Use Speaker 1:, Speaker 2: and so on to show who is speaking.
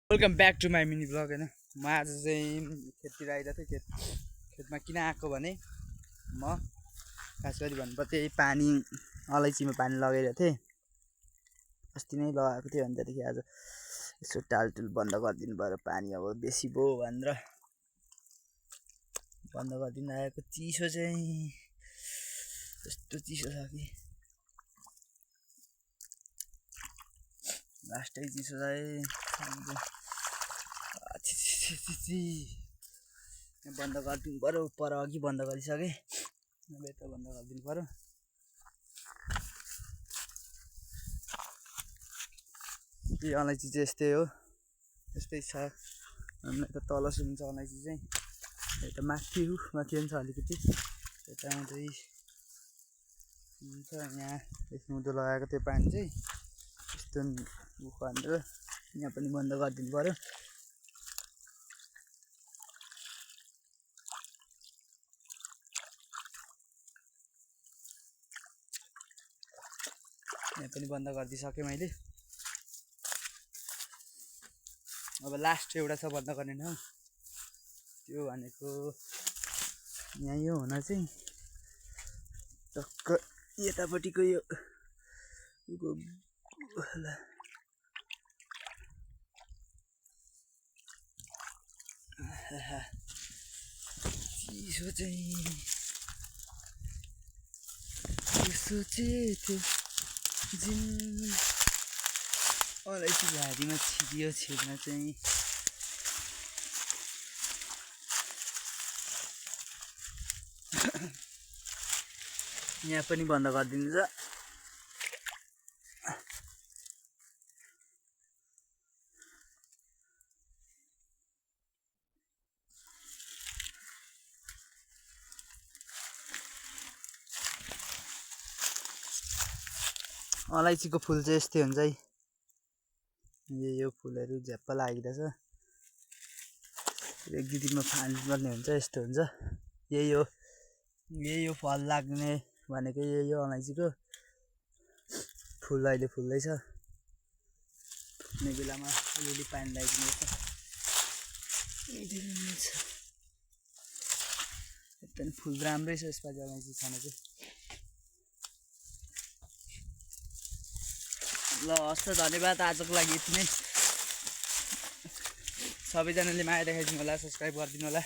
Speaker 1: Welcome back to my mini blog होइन। म आज चाहिँ खेततिर आइरहेको थिएँ। खेतमा किन आएको भने म खास गरी भन्नुपर्दा पानी अलैँचीमा पानी लगाइरहेको थिएँ। अस्ति नै लगाएको थिएँ अनि त्यहाँदेखि आज यसो टालटुल बन्द गरिदिनु पऱ्यो। पानी अब बेसी भयो भनेर बन्द गरिदिनु आएको। चिसो चाहिँ यस्तो चिसो छ कि लास्टै चिसो छ बन्द गरिदिनु पऱ्यो। पर अघि बन्द गरिसकेँ, अब यता बन्द गरिदिनु पऱ्यो। यो अलैँची चाहिँ यस्तै हो, यस्तै छ। यता तल सुन्छ अलैँची चाहिँ, यता माथि पनि छ अलिकति। यतामा चाहिँ हुन्छ। यहाँ हिउँदो लगाएको त्यो पानी चाहिँ यस्तो भनेर यहाँ पनि बन्द गरिदिनु पऱ्यो। यहाँ पनि बन्द गरिदिइसकेँ मैले। अब लास्ट एउटा छ बन्द गर्ने ठाउँ, त्यो भनेको यहाँ यो हुन चाहिँ टक्क यतापट्टिको यो चिसो चाहिँ सोचेथ्यो जुन अलैँची झारीमा छिरियो छिर्न चाहिँ यहाँ पनि बन्द गरिदिन्छ। अलैँचीको फुल चाहिँ यस्तै हुन्छ है। यो फुलहरू झ्याप्प लागिरहेछ। एक दुई दिनमा फाल्नुपर्ने हुन्छ, यस्तो हुन्छ। यही हो फल लाग्ने भनेको यही हो अलैँचीको। फुल अहिले फुल्दैछ, फुल्ने बेलामा अलिअलि पानी लगाइदिनुपर्छ। एकदम फुल राम्रै छ यसपालि अलैँची खानु चाहिँ। ल हस् त, धन्यवाद। आजको लागि यति नै। सबैजनाले माया देखाइदिनु होला, सब्सक्राइब गरिदिनु होला।